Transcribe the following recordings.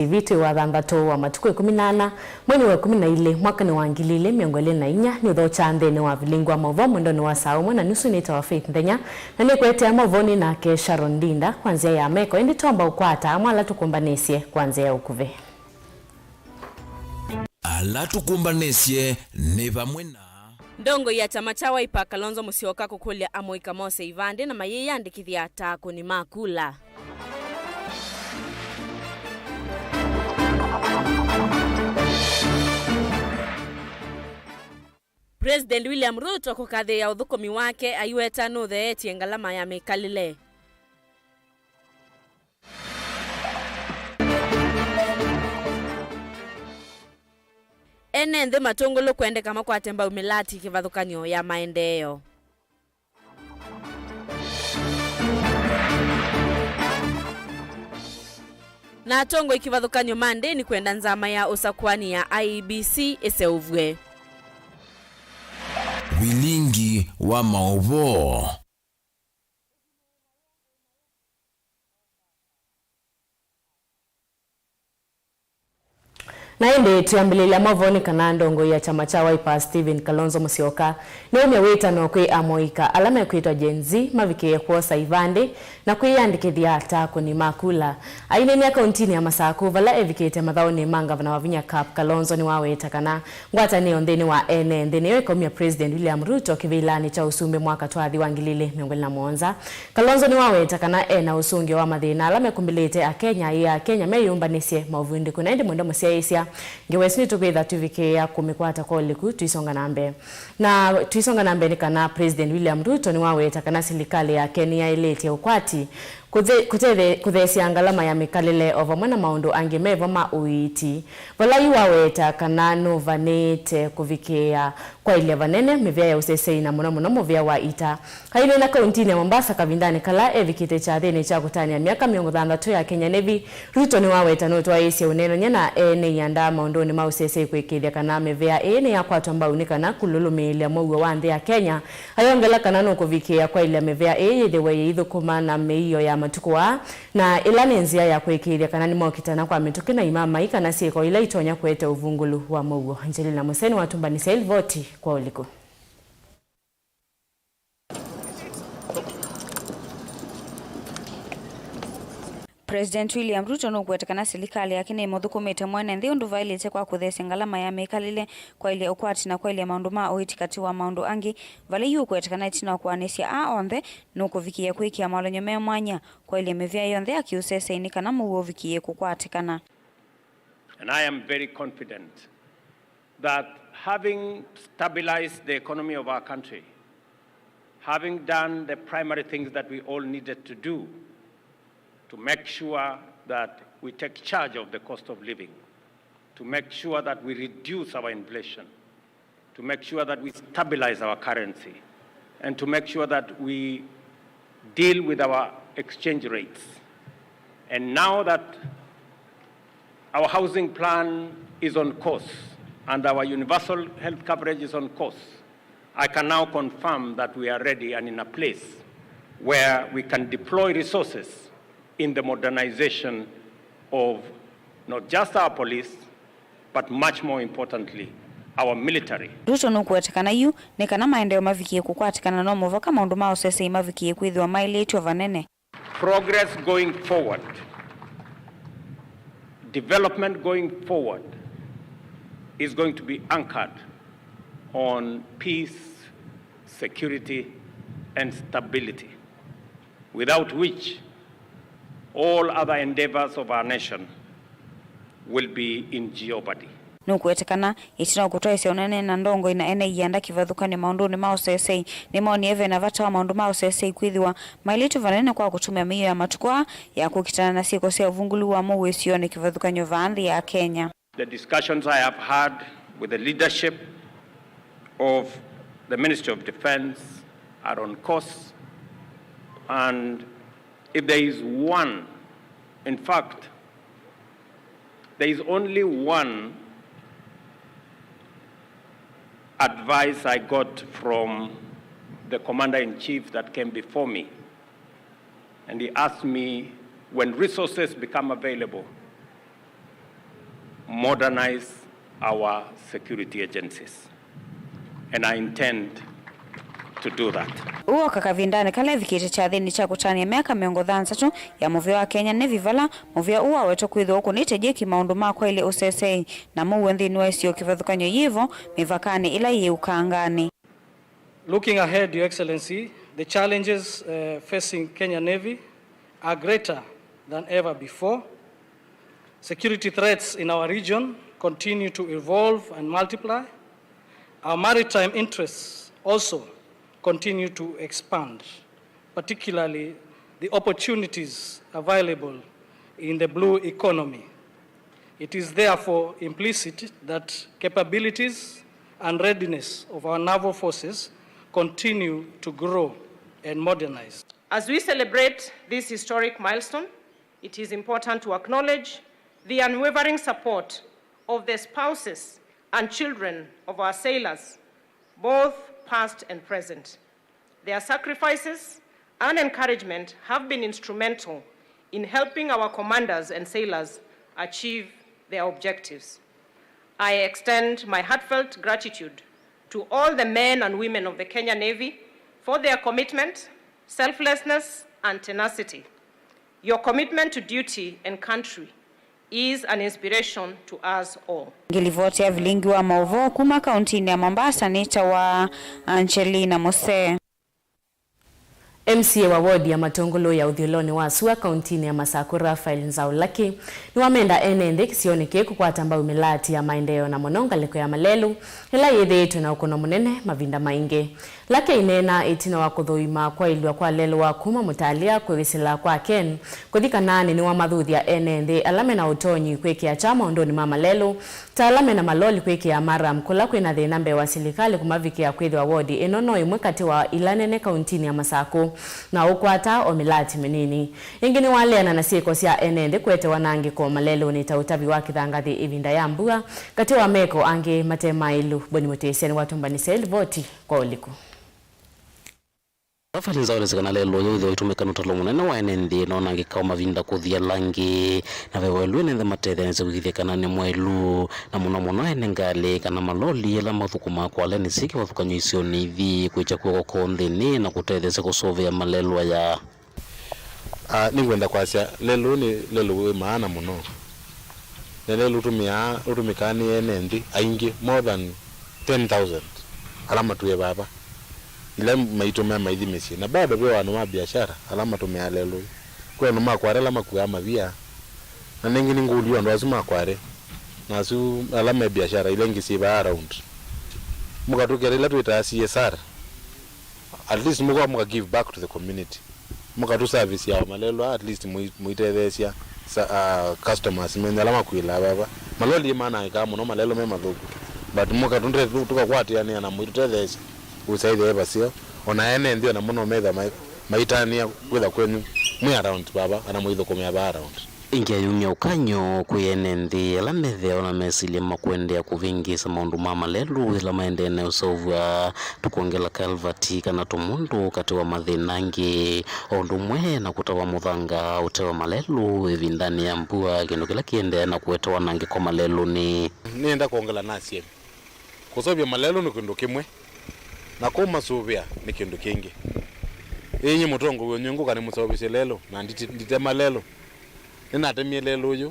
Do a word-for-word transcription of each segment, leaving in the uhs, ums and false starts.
T V twĩ wa thanthatũ wa matukũ ĩkũmi na ana, mwei wa ĩkũmi na ilĩ, mwakanĩ wa ngili ilĩ mĩongo ĩlĩ na inya, nĩ ũthokya nthĩnĩ wa vilingi wa maũvoo mwendonĩ wa saa ũmwe na nusu. Nĩtawa Faith Nthenya, na nĩkũetea maũvoonĩ nake Sharon Ndinda kwa nzĩa ya meko, ĩndĩ twamba ũkwata amwe ala tũkũmbanĩsye kwa nzĩa ya ũkuvĩ. Ala tũkũmbanĩsye nĩ vamwe na. Ndongoi ya kyama kya Wiper, Kalonzo Musyoka kũkũlya amũika mose ivandĩ na mayĩyandĩkĩthya ta akũni ma kula. President William Ruto kũkathĩĩa ũthũkũmi wake aiweta nũtheetye ngalama ya mĩkalĩle. Ene nthĩ matũngũlũ kwendeka makwate mbau mĩlati kĩvathũkany'o ya maendeeo. Na atongoi kĩvathũkany'o ma ndĩni kwenda nzama ya ũsakũani ya I E B C ĩseũvw'e. Vilingi wa maũvoo. Na ĩndĩ twĩambĩlĩlya maũvoonĩ kana ndongoi ya kyama kya Wiper Stephen Kalonzo Musyoka nĩwaumya wĩtano kwĩ amũika ala mekwĩtwa Gen Z mavikĩĩe kwosa ivandĩ na kwĩyandĩkĩthya ta akũni ma kula. Aineenea kauntinĩ ya Masaku vala evikĩte mathaũnĩ ma ngavana Wavinya Cup, Kalonzo nĩwaweta kana ngwatanĩo nthĩnĩ wa ene nthĩ nĩyo ĩkaumya President William Ruto kĩvĩlanĩ kya ũsumbĩ mwaka twathi wa ngili ilĩ mĩongo ĩlĩ na mũonza. Kalonzo nĩwaweta kana e na ũsũngĩo wa mathĩna ala mekumbĩlĩte Akenya, ĩ Akenya meyũmbanĩsye maũvundĩku. Na ĩndĩ mwendwa mũsyaĩĩsya, ngewa ĩsu nĩtũkwĩtha tũvikĩĩa kũmĩkwata kwa ũliku tũisonga na mbee. Na tũisonga na mbee nĩ kana President William Ruto nĩwaweta kana silikalĩ yake nĩyaĩlĩtye ũkwati, kũthe-, kũtethe-, kũtheesya ngalama ya mĩkalĩle o vamwe na maũndũ angĩ me vo ma ũiiti, vala yu waweta kana nũvanĩĩte kũvikĩĩa kwaĩlya vanene mĩvĩa ya ũsesei na mũno mũno mũvĩa wa ita. Aineena kauntinĩ ya Mombasa kavindanĩ kala evikĩte kyathĩnĩ kya kũtanĩa myaka mĩongo thanthatũ ya Kenya Navy, Ruto nĩwaweta nũtwaĩĩsye ũneenany'a na ene ianda maũndũnĩ ma ũsesei kũĩkĩĩthya kana mĩvĩa ĩĩ nĩyakwatwa mbau nĩ kana kũlũlũmĩĩlya mũuo wa nthĩ ya Kenya. Ayongela kana nũkũvikĩĩa kwaĩlya mĩvĩa ĩĩ yĩthĩwe yĩithũkũma na mĩio ya matukũ aa, na ĩla nĩ nzĩa ya kũĩkĩĩthya kana nĩmokitana kwa mĩtũkĩ na imamai kana syĩko ila itonya kũete ũvungũlu wa mũuo. Angelina Museni watũmbanĩsya ĩlivoti kwa ũliku. President William Ruto nũkwete kana silikalĩ yake nĩmũthũkũmĩte mwene nthĩ ũndũ vaĩlĩte kwa kũtheesya ngalama ya mĩkalĩle, kwaĩlya ũkwati na kwaĩlya maũndũ ma ũiiti katĩ wa maũndũ angĩ, vala yu ũkwete kana ĩtina wa kũanĩsya aa onthe, nũkũvikĩĩa kwĩkĩa mawalany'o me mwanya kwaĩlya mĩvĩa yonthe ya kĩũsesei nĩ kana mũuo ũvikĩĩe kũkwatĩkana. And I am very confident that having stabilized the economy of our country, having done the primary things that we all needed to do to make sure that we take charge of the cost of living, to make sure that we reduce our inflation, to make sure that we stabilize our currency, and to make sure that we deal with our exchange rates. And now that our housing plan is on course and our universal health coverage is on course, I can now confirm that we are ready and in a place where we can deploy resources in the modernization of not just our police, but much more importantly, our military. Ruto nũkũweta kana yu nĩ kana maendeeo mavikĩe kũkwatĩkana, no mũvaka maũndũ ma ũsesei mavikĩe kwĩthĩwa maĩlĩtw'e vanene. Progress going forward, development going forward is going to be anchored on peace, security, and stability, without which all other endeavors of our nation will be in jeopardy. Nũkũweta kana ĩtina wa kũtwaĩsya ũnene na ndongoi na ene ianda kĩvathũkany'o maũndũnĩ ma ũsesei, nĩmoonie ve na vata wa maũndũ ma ũsesei kwĩthĩwa maĩlĩtw'e vanene kwa kũtũmĩa mĩio ya matukũ aa ya kũkitana na syĩko sya ũvungũlu wa mũuo ĩsionĩ kĩvathũkany'o vaa nthĩ ya Kenya. The discussions I have had with the leadership of the Ministry of Defense are on course, and if there is one, in fact, there is only one advice I got from the Commander-in-Chief that came before me, and he asked me, when resources become available, modernize our security agencies. And I intend to do that. Ũũ oka kavindanĩ kala ĩvikĩte kyathĩnĩ kya kũtanĩa myaka mĩongo thanthatũ ya mũvĩa wa Kenya Navy, vala mũvĩa ũũ wawetwa kwĩthĩwa ũkũnĩte jeki maũndũ ma kwaĩlya ũseseĩ na mũuo nthĩnĩ wa ĩsio kĩvathũkany'o yĩvo mĩvakanĩ ĩla yĩ ũkanganĩ. Looking ahead, Your Excellency, the challenges uh, facing Kenya Navy are greater than ever before. Security threats in our region continue to evolve and multiply. Our maritime interests also continue to expand, particularly the opportunities available in the blue economy. It is therefore implicit that capabilities and readiness of our naval forces continue to grow and modernize. As we celebrate this historic milestone, it is important to acknowledge the unwavering support of the spouses and children of our sailors, both past and present. Their sacrifices and encouragement have been instrumental in helping our commanders and sailors achieve their objectives. I extend my heartfelt gratitude to all the men and women of the Kenya Navy for their commitment, selflessness, and tenacity. Your commitment to duty and country is an inspiration to us all. Ngĩlivoti ya vilingi wa maũvoo kuma kauntinĩ ya Mombasa nĩtawa Angelina Musee. M C A wa wodi ya Matũngũlũ ya ũthyũlũnĩ wa sua kauntinĩ ya Masakũ, Raphael Nzaũ Lucky, nĩwamenda ene nthĩ kĩsionĩ kĩĩ kũkwata mbau mĩlaati ya maendeeo na mũno ngalĩko ya Malelũ, ĩla yĩthĩĩtwe na ũkũno mũnene mavinda maingĩ. Lucky aineena ĩtina wa kũthũima kwaĩlw'a kwa lelũ wa kuma Mũtalya kwĩvĩsĩla kwa Ken, kũthi kana nĩnĩwamathuthya ene nthĩ ala mena ũtonyi kwĩkĩa kya maũndũnĩ ma malelũ, ta ala mena maloli kwĩkĩa maram kũla kwĩna thĩna mbee wa silikalĩ kũmavikĩa kwĩthĩwa wodi ĩno no ĩmwe katĩ wa ila nene kauntinĩ ya Masakũ, na ũkwataa o mĩlaati mĩnini. Ĩngĩ nĩwaleana na syĩko sya ene nthĩ kũete wanangĩko malelũnĩ ta ũtavi wa kĩthangathĩ ĩvinda ya mbua, katĩ wa meko angĩ mate maĩlu. Boni Mũtĩsya nĩwatũmbanĩsya ĩlivoti kwa ũliku. Raphael Nzaũ elesya kana lelũ ũyũ wĩthĩwa ũitũmĩka nĩ ũtalo mũnene wa ene nthĩ na ũnangĩka wa mavinda kũthi ala angĩ, na ve waĩlu ene nthĩ matetheanĩsye kũĩkĩĩthya kana nĩ mwaĩlu, na mũno mũno ene ngalĩ kana maloli ala mathũkũmaa kwalya nĩsyĩ kĩvathũkany'o isionĩ ithi kwĩkya kw'oko kwoo nthĩnĩ na kũtetheesya kũsũvĩa malelũ aya. Ah, nĩngwenda kwasya lelũ nĩ lelũ wĩ maana mũno. Na lelũ ũtũmĩaa, ũtũmĩkaa nĩ ene nthĩ aingĩ, more than ten thousand, ala matwĩe vava, ila maitũmĩa maithi mĩsyĩ. Na bado ve o andũ ma biashara ala matũmĩaa lelũ ũyũ. Kwĩ andũ ma Kware ala makuaa mavia, na nĩngĩ nĩngũlilw'e andũ asu ma Kware, na asu ala me biashara ila ingĩ syĩ vaa around. Mũkatũkĩla ila twĩtaa C S R, at least mũka mũka give back to the community. Mũkatũ service ya malelũ aa, at least mũi-, mũitetheesya sa-, ah, customers menyu ala makuĩlaa vava. Maloli manangĩkaa mũno, malelũ me mathũku. But mũkatũ-, tũkakwatĩanĩa na mũitũtetheesya ũsaĩthya e vaseo. O na ene nthĩ o namo no methĩwa mai-, maitanĩa kwĩtha kwenyu mwĩ around vava, kana mũithũkũmĩa vaa around. Ĩngĩ ayumya ũkany'o kwĩ ene nthĩ ala methĩawa na mesilya ma kũendeea kũvĩngĩĩsa maũndũ ma malelũ ĩla maendee na ũseũvw'a, tũkwongela kalvati kana tũmũndũ katĩ wa mathĩna angĩ, o ũndũ ũmwe na kũtawa mũthanga ũte wa malelũ ĩvindanĩ ya mbua, kĩndũ kĩla kĩendee na kũete wanangĩko malelũnĩ. Nĩenda kwongela nasye, kũseũvya malelũ nĩ kĩndũ kĩmwe, na kũmasũvĩa nĩ kĩndũ kĩngĩ. Ĩĩ nyie mũtongoi wenyu ngũka nĩmũseũvĩsye lelũ, na nditi-, ndite malelũ. Nĩnatemie lelũ ũyũ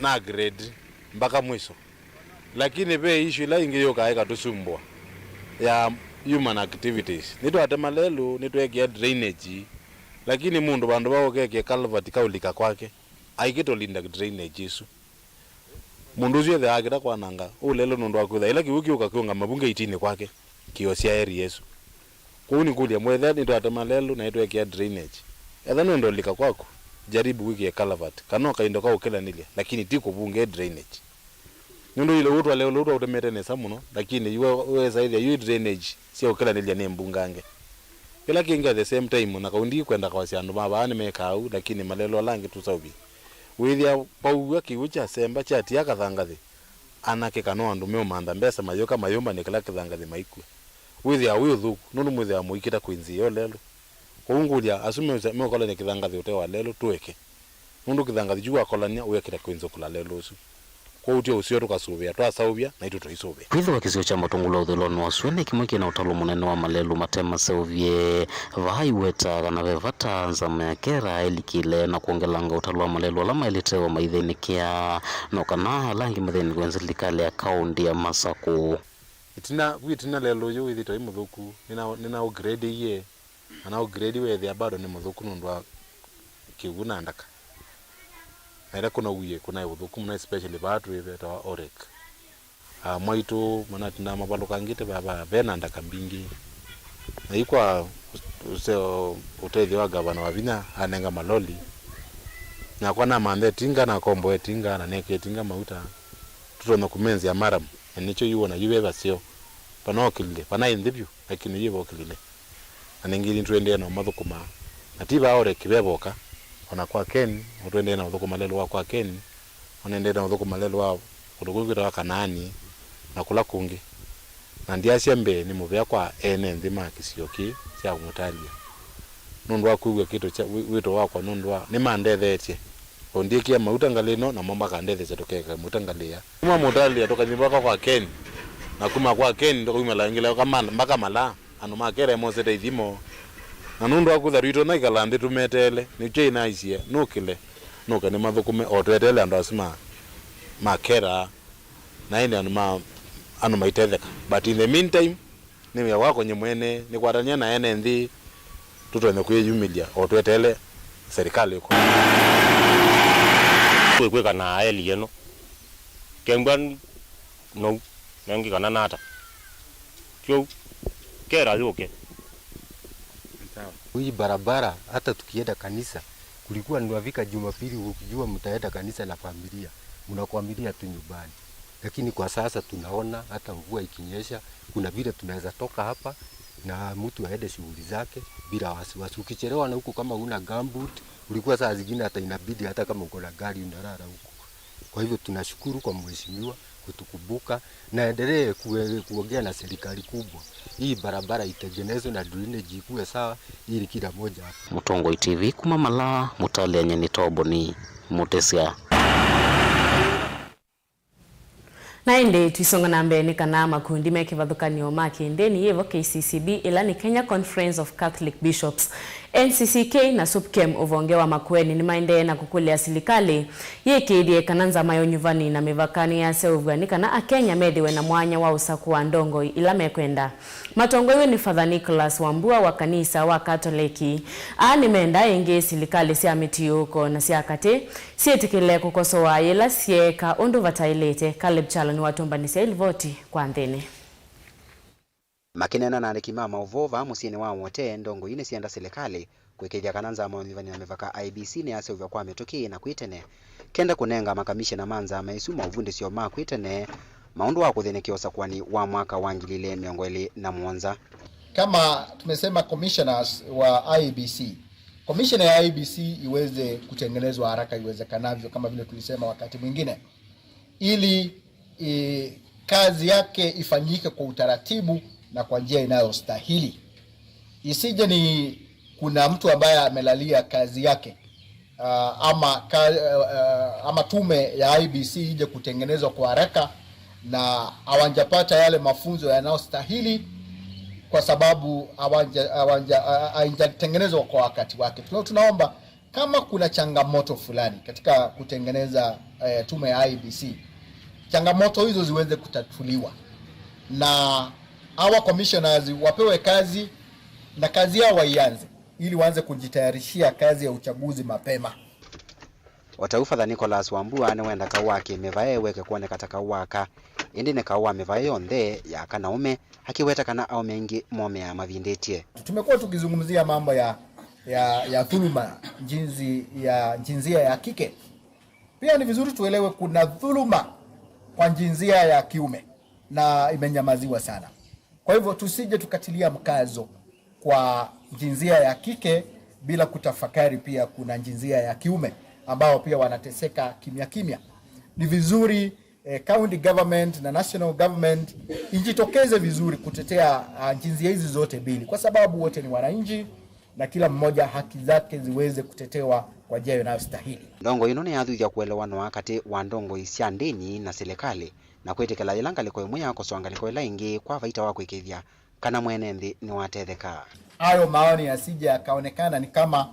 na grade mpaka mwiso. Lakini ve issue ila ingĩ yũkaa ĩkatũsumbũa ya human activities. Nĩtwatema lelũ, nĩtweekĩa drainage, lakini mũndũ vandũ va ũkekĩa culvert kaũlika kwake, aikĩte ũlinda drainage ĩsu. Mũndũ ũsu ethĩawa akĩta kwananga ũũ lelũ nũndũ wa kwĩtha ĩla kĩw'ũ kĩũka kĩũngama vu ngetinĩ kwake, kĩosya area ĩsu. Kwoou nĩkũlya, mwĩthĩa nĩtwatema lelũ na nĩtweekĩa drainage. Ethĩwa nũenda ũlika kwaku, jaribu wĩkĩe culvert, kana o kaindo ka ũkĩlanĩlya, lakini ti kũvunge drainage. Nũndũ ĩla ũũ twa lelũ ũũ twaũtemete nesa mũno, lakini yu wesa ĩthĩa yu drainage sya ũkĩlanĩlya nĩ mbungange. Kĩla kĩngĩ at the same time, na kaũndĩ kwenda kwasya andũ ma vaa nĩmekaa ũu, lakini malelũ ala angĩ tũseũvye. Wĩthĩa vauw'a kĩw'ũ kyasemba kyatia kathangathĩ, anake kana o andũ meũmantha mbesa mayũka mayũmbanĩe kĩla kĩthangathĩ maikw'a. Wĩthĩawa wĩ ũthũku, nũndũ mwĩthĩawa mũikĩta kwĩ nzĩa ĩyo lelũ. Kwoou ngũlya, asu meũsa-, meũkolany'a kĩthangathĩ ũtee wa lelũ, tũeke. Nũndũ kĩthangathi kyu wakolany'a ũekĩta kwĩnzũkũla lelũ ũsu. Kwoou tyo ũseo tũkasũvĩa, twaseũvya, naitũ tũisũvĩa. Kwĩthĩwa kĩsio kya matũngũlũ ya ũthũĩlonĩ wa sua nĩ kĩmwe kĩ na ũtalo mũnene wa malelũ mate maseũvye, vaa iwetaa kana ve vata nzama ya KeRRA ĩlikĩle na kwongelanga ũtalo wa malelũ ala maĩlĩte o maithĩnĩkĩa, no kana ala angĩ mathĩnĩkĩwe nĩ silikalĩ ya kaũntĩ ya Masakũ. Ĩtina, vu ĩtina lelũ ũyũ wĩthĩĩtwe wĩ mũthũku, nĩna, nĩna ũgrade iye, na na ũgrade weethĩa bado nĩ mũthũku nũndũ wa kĩw'ũ na ndaka. Na ĩla kũnauie, kũnaĩ ũthũku mũno, especially vaa twĩ vetawa Orek. Ah, mwaitũ manatindaa mavalũkangĩte vaa, vaa ve na ndaka mbingĩ. Na yu kwa ũse-, ũtethyo wa gavana Wavinya anenga maloli, nakwa namantha ĩtinga, nakomboa ĩtinga, na neeka ĩtinga mauta, tũtonya kũmenzĩa maram, na nĩkyo yu wona yu ve vaseo, vanookĩlile, vanaĩ nthĩ vyũ, lakini yu vokĩlile. Na nĩngĩ nĩtũendee na ũmathũkũma. Na ti vaa Orek ve voka, o na kwa Ken, o tũendee na ũthũkũma lelũ wa kwa Ken, o nĩendee na ũthũkũma lelũ wa kũndũ kũngĩ kwĩtawa Kanaani, na kũla kũngĩ. Na ndyasya mbee nĩ mũvea kwa ene nthĩ ma kĩsio kĩĩ kya Mutalia, nũndũ wa kwĩw'a kĩto kya wĩ-, wĩto wakwa, nũndũ wa nĩmandetheetye. O ndyĩkĩa mauta ngalĩ ĩno, namo makandetheesya tũkeka mauta ngalĩ ĩya. Kuma Mutalia tũkathi mpaka kwa Ken, na kuma kwa Ken tũkaumĩla ĩngĩ leo kama-, mpaka Malaa. Andũ ma KeRRA mosete ithimo, na nũndũ wa kwĩthwa tũitonya ĩkala nthĩ tũmeteele, nĩkyo ĩnaisye, "Nũkĩle, nũke nĩmathũkũme, o tweteele andũ asu ma, ma KeRRA, na ĩndĩ andũ ma, andũ maitetheka." But in the meantime, nĩ wĩa wako nye mwene, nĩkwatany'a na ene nthĩ, tũtonye kwĩyumĩlya, o tweteele serikali ĩko. Kwĩ-, kwĩka na eli ĩno. Kembwa nou, nengĩ kana nata. Kĩu, KeRRA yũke. Hii barabara, hata tukienda kanisa, kulikuwa tunafika Jumapili, ukijua mtaenda kanisa na familia, mnakwamilia tu nyumbani. Lakini kwa sasa tunaona hata mvua ikinyesha, kuna vile tunaweza toka hapa na mtu aende shughuli zake bila wasiwasi. Ukichelewa na huku kama huna gumboot, ulikuwa saa zingine hata inabidi hata kama uko na gari unalala huku. Kwa hivyo tunashukuru kwa mheshimiwa kutukumbuka, na endelee kue-, kuongea na serikali kubwa. Hii barabara itengenezwe na drainage ikuwe sawa ili kila moja hapa. Mũtongoi T V kuma Malaa, mũtaleany'a nĩ Toboni Mũtĩsya. Na ĩndĩ tũisonga na mbee nĩ kana makundi me kĩvathũkany'o ma kĩndĩni yĩvo K C C B, ĩla nĩ Kenya Conference of Catholic Bishops, N C C K, na SUPKEM ũvonge wa Makueni nĩmaendee na kũkũlya silikalĩ yĩkĩĩthye kana nzama ya ũnyuvani na mĩvaka nĩyaseũvw'a nĩ kana Akenya methĩwe na mwanya wa ũsakũa ndongoi ila mekwenda. Matongoew'e nĩ Father Nicholas Wambua wa kanisa wa Katoleki. Aa nĩmendaa ĩngĩ silikalĩ sya mĩtiũũko na sya katĩ syĩtĩkĩle kũkosoa yĩla syeeka ũndũ vataĩlĩte. Caleb Kyalo nĩwatũmbanĩsya ĩ livoti kwa nthĩnĩ. Makĩneena na andĩki ma maũvoo vaa mũsyĩnĩ wa Wote, ndongoi nĩsyenda silikalĩ kũĩkĩĩthya kana nzama ya ũnyuvani na mĩvaka, I E B C, nĩyaseũvw'a kwa mĩtũkĩ na kwĩ tene, kenda kũnenga makamishena ma nzama ĩsu maũvundĩsyo ma kwĩ tene maũndũ wa kũthĩnĩkĩa ũsakũani wa mwaka wa ngili ilĩ mĩongo ĩlĩ na mũonza. Kama tumesema commissioners wa I E B C, commissioner ya I E B C iweze kutengenezwa haraka iwezekanavyo, kama vile tulisema wakati mwingine, ili, e, kazi yake ifanyike kwa utaratibu na kwa njia inayostahili. Isije ni kuna mtu ambaye amelalia kazi yake, ah, ama ka-, ah, ama tume ya I E B C ije kutengenezwa kwa haraka na hawajapata yale mafunzo yanayostahili kwa sababu hawaja-, hawaja-, ha-, haijatengenezwa kwa wakati wake. Tuna-, tunaomba kama kuna changamoto fulani katika kutengeneza, eh, tume ya I E B C, changamoto hizo ziweze kutatuliwa na hawa commissioners wapewe kazi na kazi yao waianze ili waanze kujitayarishia kazi ya uchaguzi mapema. O ta ũu Father Nicholas Wambua nĩwenda kaũ wa kĩmĩvae weke kwoneka ta kaũ wa aka, ĩndĩ nĩ kaũ wa mĩvae yonthe ya aka na aũme, akĩweta kana aũme aingĩ momeaa mavindĩtye. Tumekuwa tukizungumzia mambo ya, ya, ya dhuluma jinsi ya jinsia ya kike. Pia ni vizuri tuelewe kuna dhuluma kwa jinsia ya kiume na imenyamaziwa sana. Kwa hivyo tusije tukatilia mkazo kwa jinsia ya kike bila kutafakari pia kuna jinsia ya kiume ambao pia wanateseka kimya kimya. Ni vizuri, eh, county government na national government ijitokeze vizuri kutetea, ah, jinsia hizi zote mbili, kwa sababu wote ni wananchi na kila mmoja haki zake ziweze kutetewa kwa njia inayostahili. Ndongoi ĩno nĩyathuthya kũelewanwa katĩ wa ndongoi sya ndĩni na silikalĩ, na kwĩtĩkĩla yĩla ngalĩko ĩmwe yakosoa ngalĩko ĩla ĩngĩ kwa vaita wa kwĩkĩĩthya kana mwene nthĩ nĩwatetheka. Hayo maoni yasije yakaonekana ni kama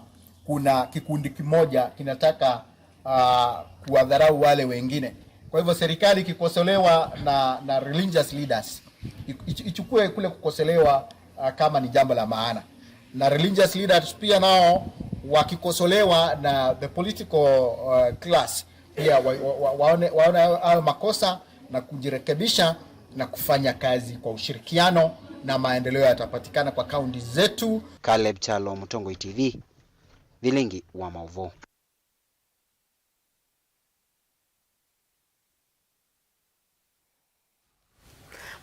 kuna kikundi kimoja kinataka, ah, kuwadharau wale wengine. Kwa hivyo serikali ikikosolewa na, na religious leaders, ich-, ichukue kule kukosolewa, ah, kama ni jambo la maana. Na religious leaders pia nao wakikosolewa na the political, uh, class, pia wa, wa, wa, waone, waone hayo, hayo makosa na kujirekebisha na kufanya kazi kwa ushirikiano, na maendeleo yatapatikana kwa kaunti zetu. Caleb Kyalo, Mũtongoi T V, Vilingi wa Maũvoo.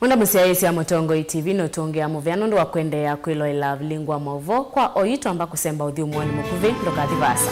Mwenda mũsyaĩĩsya Mũtongoi T V nũtũngĩa mũvea nũndũ wa kwendeea kwĩloela Vilingi wa Maũvoo. Kwa oyu twamba kũsemba ũthyũmũonĩ mũkuvĩ, ndũkathi vaasa.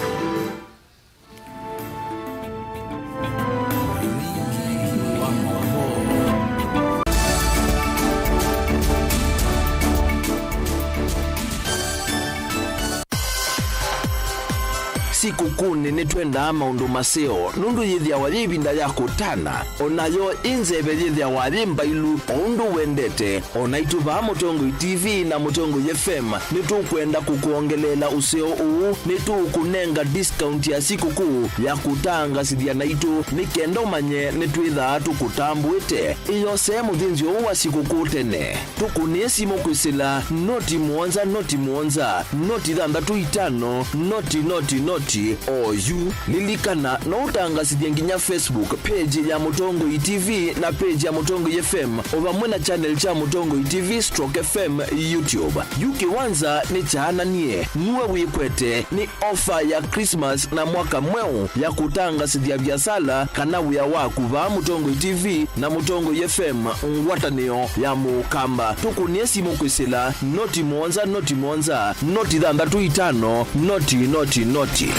Sikũkũnĩ nĩtwendaa maũndũ maseo, nũndũ yĩthĩawa yĩ ĩvinda ya kũtana, o nayo ĩ nzeve yĩthĩawa yĩ mbailu, o ũndũ wendete. O naitũ vaa Mũtongoi T V na Mũtongoi F M nĩtũkwenda kũkwongeleela ũseo ũũ. Nĩtũũkũnenga discount ya sikũkũ ya kũtangasĩthya naitũ, nĩ kenda ũmanye nĩtwĩthaa tũkũtambũĩte. Ĩyosee mũthĩnzĩo ũũ wa sikũkũ tene. Tũkũnĩe simũ kwĩsĩla noti mũonza, noti mũonza, noti thanthatũ itano, noti, noti, noti, oyu. Lilikana, no ũtangasĩthye nginya Facebook page ya Mũtongoi T V na page ya Mũtongoi F M, o vamwe na channel kya Mũtongoi T V stroke F M YouTube. Yu kĩwanza nĩ kyaananie, nuwe wĩkwete, nĩ ofa ya Christmas na mwaka mweũ ya kũtangasĩthya viasala kana wĩa waku vaa Mũtongoi T V na Mũtongoi F M, ngwatanĩo ya Mũkamba. Tũkũnĩe simũ kwĩsĩla noti mũonza, noti mũonza, noti thanthatũ itano, noti, noti, noti.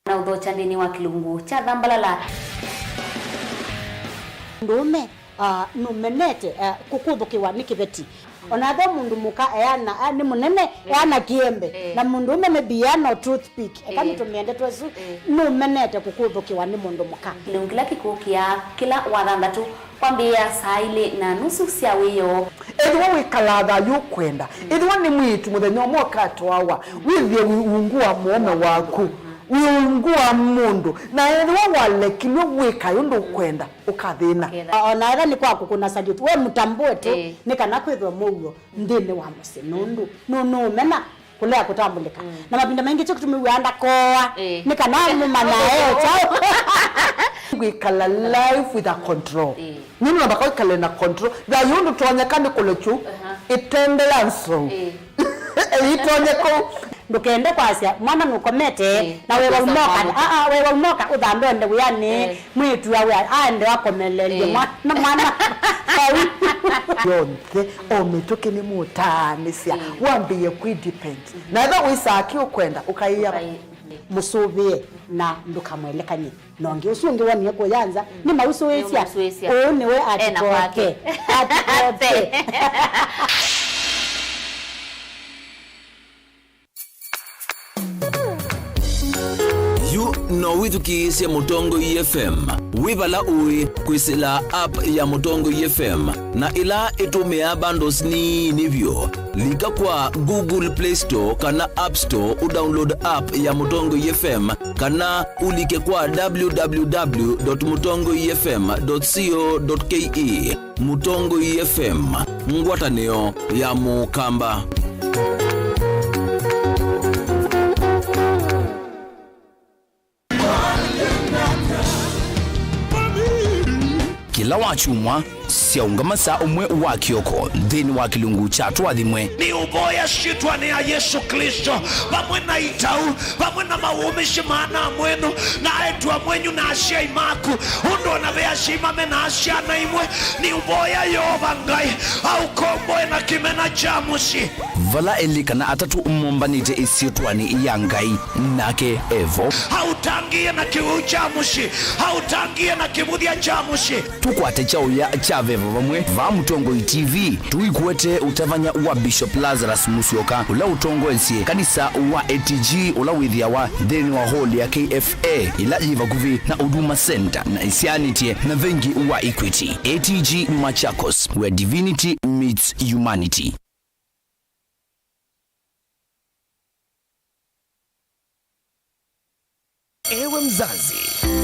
Na ũthokya nthĩnĩ wa kĩlungu kya Thambalala. Mũndũũme, ah, nũmenete, ah, kũkũthũkĩwa nĩ kĩveti. O na ethĩwa mũndũ mũka eana, ah, nĩ mũnene, eana kĩembe, eh, na mũndũũme maybe eana o toothpick, eka, eh, nĩtũmĩende twesu, eh, nũmenete kũkũthũkĩwa nĩ mũndũ mũka. Kĩlungu kĩla kĩkũkĩa kĩla Wathanthatũ kwambĩĩa saa ilĩ na nusu sya wĩoo. Ethĩwa wĩkalaa thayũ ũkwenda, ethĩwa nĩ mwĩĩtu mũthenya ũmwe ũkatwawa, wĩthĩe wĩ ungu wa mũũme waku, wĩ ungu wa mũndũ, na ethĩwa walekilw'e wĩkae ũndũ ũkwenda, ũkathĩna. Ũkethĩa. O na ethĩwa nĩ kwa kũkũna salute, we mũtambũe tu, ĩĩ, nĩ kana kwĩthwe mũuo nthĩnĩ wa mũsyĩ, nũndũ nũ-, nũũmena kũlea kũtambũlĩka. Mm. Na mavinda maingĩ kyo kĩtumi wĩaa ndakoa, ĩĩ, nĩ kana mũmanya e kyaũ. Kwĩkala life with a control. Ĩĩ. Nũndũ namba kwa ĩkale na control. Thayũ ũndũ tonyeka nĩ kũlekyu, aha, ĩtembea nzou. Ĩĩ. Ĩitonyeka. Ndũkende kwasya mwana nũkomete, ĩĩ, na wewa ũkosa umoka. Mwana. Aa, wewa umoka ũthambe ũende wĩanĩ. Ĩĩ. Mwĩĩtu awe aende akomelelye, ĩĩ, mwana, mwana. Yonthe, o mĩtũkĩ nĩmũtaanĩsya, mm, wambĩĩe kwĩ depend. Mm-hmm. Na ethĩwa wĩsaa kĩ ũkwenda, ũkaĩa. Ũkai-, mũsũvĩe na ndũkamwelekany'e na ũngĩ. Ũsu ũngĩ wonie kũya nza, mm, nĩ mausũĩsya. Nĩ mausũĩsya. Ũũ nĩwe atũtoke. Ena kwake. Atũtoke. Yu no wĩthukĩĩsye Mũtongoi F M wĩ vala ũĩ kwĩsĩla app ya Mũtongoi F M, na ĩla ĩtũmĩaa bundles nini vyũ. Lika kwa Google Play Store kana App Store ũdownload app ya Mũtongoi F M, kana ũlike kwa w w w dot mũtongoi f m dot co dot k e. Mũtongoi F M, ngwatanĩo ya Mũkamba. Kĩla wakyumwa, syaũngama saa ũmwe wa kĩoko nthĩnĩ wa kĩlungu kya Tũathimwe. Nĩũvoya syĩtwanĩ ya Yesũ Klĩsto, vamwe na itau, vamwe na mawũmĩsye ma ana mwenyu na aĩtu amwenyu na asyai maku, ũndũ o na ve asyai mame na syana imwe, nĩũvoya Yeova Ngai aũkomboe na kĩmena kya mũsyĩ. Vala elĩ kana atatũ mombanĩte ĩsyĩtwanĩ ya Ngai, nake e vo. Hautangĩe na kĩwĩu kya mũsyĩ, hautangĩe na kĩvũthya kya mũsyĩ. Tũkwate kyaũya kya Veva Vamwe vaa Mũtongoi T V. Tũikuete ũtavany'a wa Bishop Lazarus Musyoka, ũla ũtongoesye kanisa wa A T G, ũla wĩthĩawa nthĩnĩ wa hall ya K F A, ĩla yĩ vakuvĩ na Huduma Center na ĩsyaanĩtye na vengi wa Equity. A T G Machakos, where divinity meets humanity. Ewe mzazi,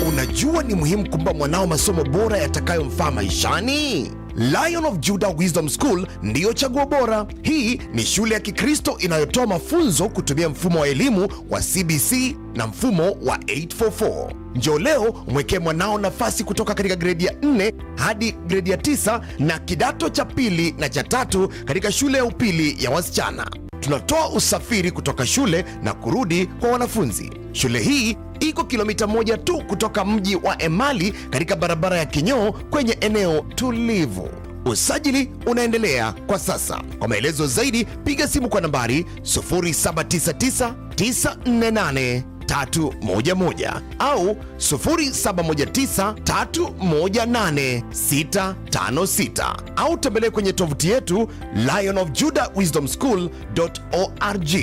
unajua ni muhimu kumpa mwanao masomo bora yatakayomfaa maishani? Lion of Judah Wisdom School ndiyo chaguo bora. Hii ni shule ya Kikristo inayotoa mafunzo kutumia mfumo wa elimu wa C B C na mfumo wa eight four four. Njoo leo umwekee mwanao nafasi kutoka katika gredi ya nne hadi gredi ya tisa na kidato cha pili na cha tatu katika shule ya upili ya wasichana. Tunatoa usafiri kutoka shule na kurudi kwa wanafunzi. Shule hii iko kilomita moja tu kutoka mji wa Emali katika barabara ya Kinyoo kwenye eneo tulivu. Usajili unaendelea kwa sasa. Kwa maelezo zaidi, piga simu kwa nambari sufuri saba tisa tisa, tisa nne nane, tatu moja moja au sufuri saba moja tisa, tatu moja nane, sita tano sita au tembelea kwenye tovuti yetu lion of judah wisdom school dot org.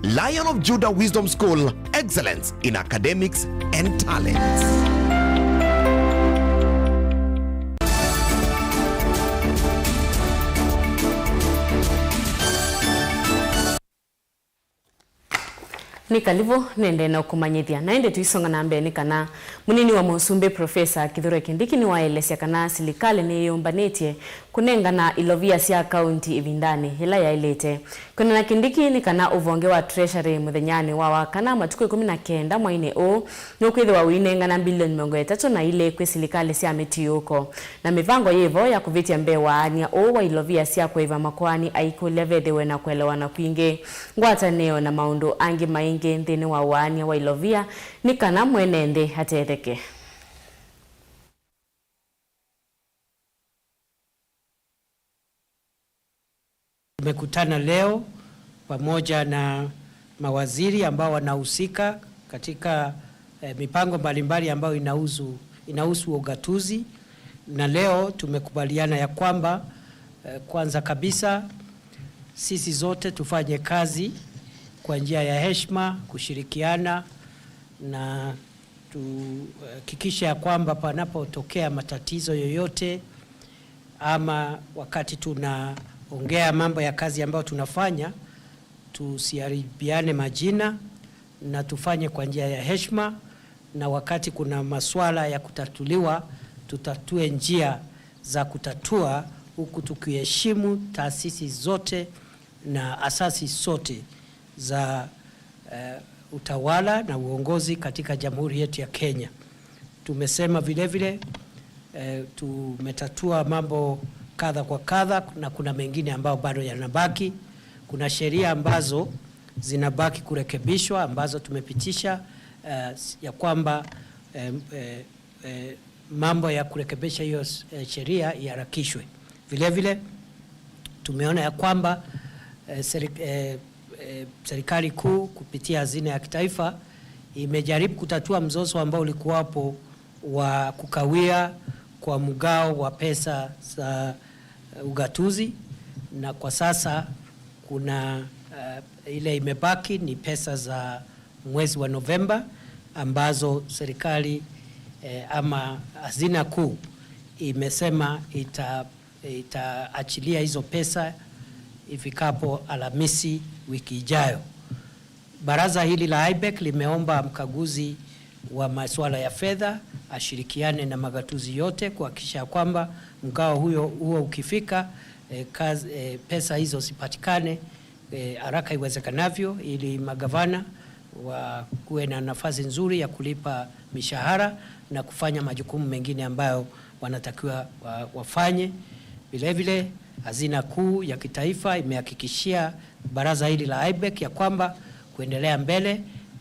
Lion of Judah Wisdom School, excellence in academics and talents. Nĩ kalivũ nĩendee na ũkũmanyĩthya. Na ĩndĩ tũisonga na mbee nĩ kana mũnini wa mũsumbĩ Profesa Kithure Kindiki nĩwaelesya kana silikalĩ nĩyĩyũmbanĩtye kũnengana ilovia sya kaunti ĩvindanĩ yĩla yaĩlĩte. Kwĩanana na Kindiki nĩ kana ũvonge wa Treasury mũthenyanĩ wa Wakana matukũ ĩkũmi na kenda mwainĩ ũũ nũkwĩthĩwa ũinengana mbilioni mĩongo ĩtatũ na ilĩ kwĩ silikalĩ sya mĩtiũũko. Na mĩvango yĩ vo ya kũvĩtya mbee waany'a ũũ wa ilovia sya kũĩva makoani aikũlya vethĩwe na kũelewana kwingĩ, ngwatanĩo na maũndũ angĩ maingĩ nthĩnĩ wa waany'a wa ilovia nĩ kana mwene nthĩ atetheke. Tumekutana leo pamoja na mawaziri ambao wanahusika katika, eh, mipango mbalimbali ambayo inahusu, inahusu ugatuzi. Na leo tumekubaliana ya kwamba, eh, kwanza kabisa, sisi zote tufanye kazi kwa njia ya heshima, kushirikiana na tuhakikishe ya kwamba panapotokea matatizo yoyote, ama wakati tunaongea mambo ya kazi ambayo tunafanya, tusiharibiane majina na tufanye kwa njia ya heshima, na wakati kuna masuala ya kutatuliwa, tutatue njia za kutatua huku tukiheshimu taasisi zote na asasi zote za, eh, utawala na uongozi katika jamhuri yetu ya Kenya. Tumesema vile vile, eh, tumetatua mambo kadha kwa kadha na kuna mengine ambayo bado yanabaki. Kuna sheria ambazo zinabaki kurekebishwa ambazo tumepitisha, eh, ya kwamba, eh, eh, eh, mambo ya kurekebisha hiyo, eh, sheria iharakishwe. Vile vile, tumeona ya kwamba, eh, seri-, eh, eh, serikali kuu kupitia hazina ya kitaifa imejaribu kutatua mzozo ambao ulikuwapo wa kukawia kwa mgao wa pesa za, eh, ugatuzi, na kwa sasa kuna, eh, ile imebaki ni pesa za mwezi wa Novemba ambazo serikali, eh, ama hazina kuu imesema ita-, itaachilia hizo pesa ifikapo Alhamisi wiki ijayo. Baraza hili la IBEC limeomba mkaguzi wa masuala ya fedha ashirikiane na magatuzi yote kuhakikisha kwamba mgao huyo, huo ukifika, eh, kaz-, eh, pesa hizo zipatikane eh, haraka iwezekanavyo ili magavana wakuwe na nafasi nzuri ya kulipa mishahara na kufanya majukumu mengine ambayo wanatakiwa wa-, wafanye. Vile vile, Hazina Kuu ya Kitaifa imehakikishia baraza hili la IBEC ya kwamba kuendelea mbele,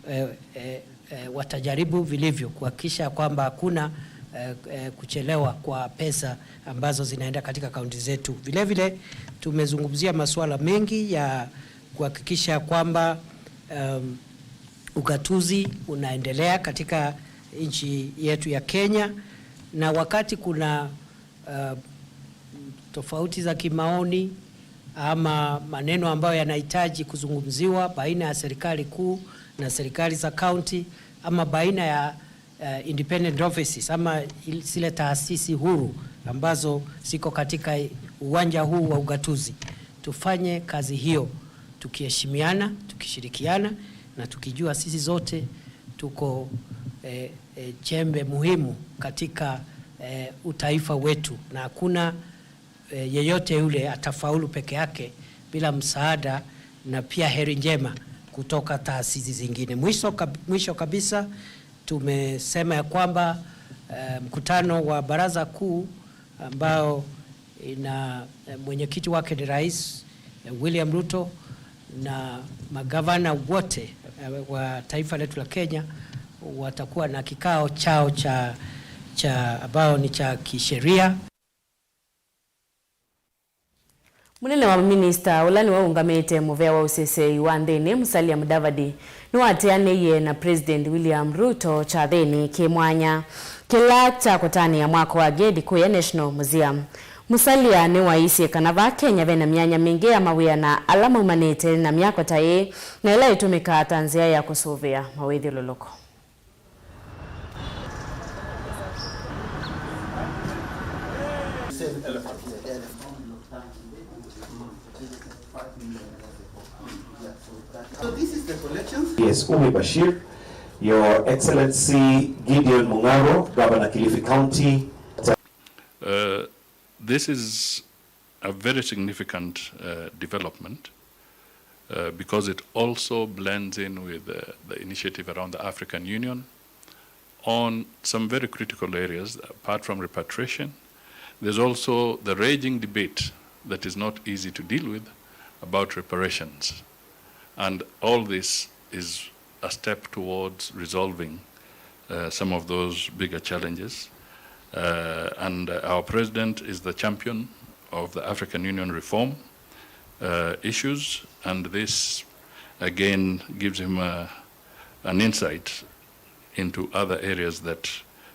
eh, eh, eh, watajaribu vilivyo kuhakikisha kwamba hakuna, eh, eh, kuchelewa kwa pesa ambazo zinaenda katika kaunti zetu. Vile vile, tumezungumzia masuala mengi ya kuhakikisha kwamba, um, ugatuzi unaendelea katika nchi yetu ya Kenya, na wakati kuna, uh, tofauti za kimaoni ama maneno ambayo yanahitaji kuzungumziwa baina ya serikali kuu na serikali za kaunti ama baina ya, uh, independent offices ama il-, zile taasisi huru ambazo ziko katika uwanja huu wa ugatuzi, tufanye kazi hiyo tukiheshimiana, tukishirikiana na tukijua sisi zote tuko, eh, eh, chembe muhimu katika, eh, utaifa wetu, na hakuna, eh, yeyote yule atafaulu peke yake bila msaada na pia heri njema kutoka taasisi zingine. Mwisho kab-, mwisho kabisa, tumesema ya kwamba, eh, mkutano wa Baraza Kuu ambao ina, eh, mwenyekiti wake ni Rais, eh, William Ruto na magavana wote, eh, wa taifa letu la Kenya watakuwa na kikao chao cha, cha, ambao ni cha kisheria. Mũnene wa maminista, ũla nĩwe ũũngamĩte mũvea wa ũseseĩ wa nthĩnĩ, Musalia Mudavadi, nĩwateanĩie na President William Ruto kyathĩnĩ kĩ mwanya kĩla kya kũtanĩa mwako wa Gedi kũya National Museum. Musalia nĩwaisye kana vaa Kenya ve na myanya mingĩ ya mawĩa na ala maumanĩte na myako ta ĩĩ, na ĩla ĩtũmĩkaa ta nzĩa ya kũsũvĩa mawĩthyũlũlũko. Yes, Ummy Bashir, Your Excellency Gideon Mung'aro, Governor Kilifi County. Uh, this is a very significant, uh, development, uh, because it also blends in with, uh, the initiative around the African Union on some very critical areas. Apart from repatriation, there's also the raging debate that is not easy to deal with about reparations. And all this is a step towards resolving, uh, some of those bigger challenges. Uh, and, uh, our president is the champion of the African Union reform, uh, issues, and this again gives him, uh, an insight into other areas that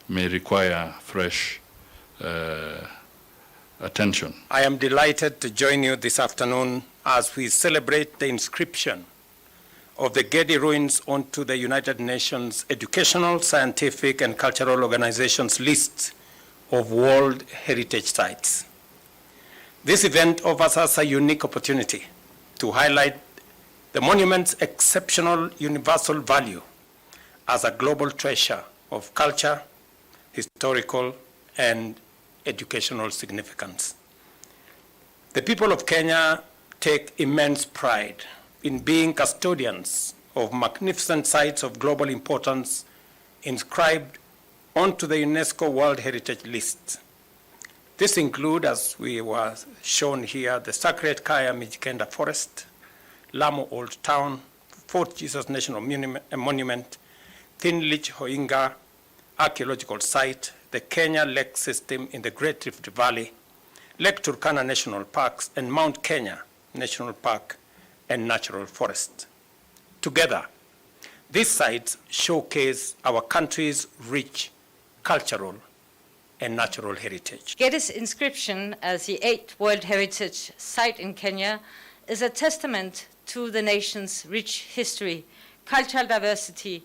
may require fresh, uh, attention. I am delighted to join you this afternoon as we celebrate the inscription of the Gedi ruins onto the United Nations Educational, Scientific, and Cultural Organization's list of World Heritage Sites. This event offers us a unique opportunity to highlight the monument's exceptional universal value as a global treasure of culture, historical, and educational significance. The people of Kenya take immense pride in being custodians of magnificent sites of global importance inscribed onto the UNESCO World Heritage List. This include, as we were shown here, the sacred Kaya Mijikenda Forest, Lamu Old Town, Fort Jesus National Monument, Monument, Thin Lich Hoinga Archaeological Site, the Kenya Lake System in the Great Rift Valley, Lake Turkana National Parks, and Mount Kenya National Park and Natural Forest. Together, these sites showcase our country's rich cultural and natural heritage. Gedi's inscription as the eighth World Heritage Site in Kenya is a testament to the nation's rich history, cultural diversity,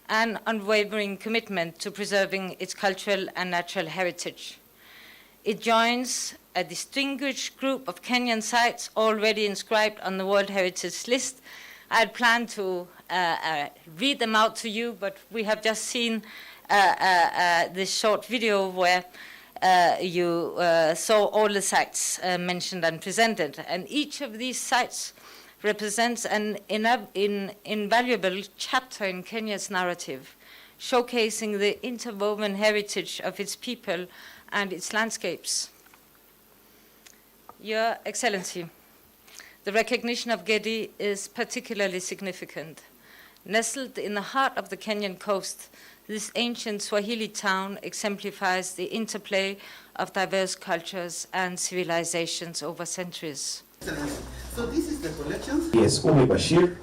and unwavering commitment to preserving its cultural and natural heritage. It joins a distinguished group of Kenyan sites already inscribed on the World Heritage List. I had planned to, uh, uh, read them out to you, but we have just seen, uh, uh, uh, this short video where, uh, you, uh, saw all the sites, uh, mentioned and presented. And each of these sites represents an ina-, in-, invaluable chapter in Kenya's narrative, showcasing the interwoven heritage of its people and its landscapes. Your Excellency, the recognition of Gedi is particularly significant. Nestled in the heart of the Kenyan coast, this ancient Swahili town exemplifies the interplay of diverse cultures and civilizations over centuries. Excellency, So this is the collections. Yes, Umi Bashir,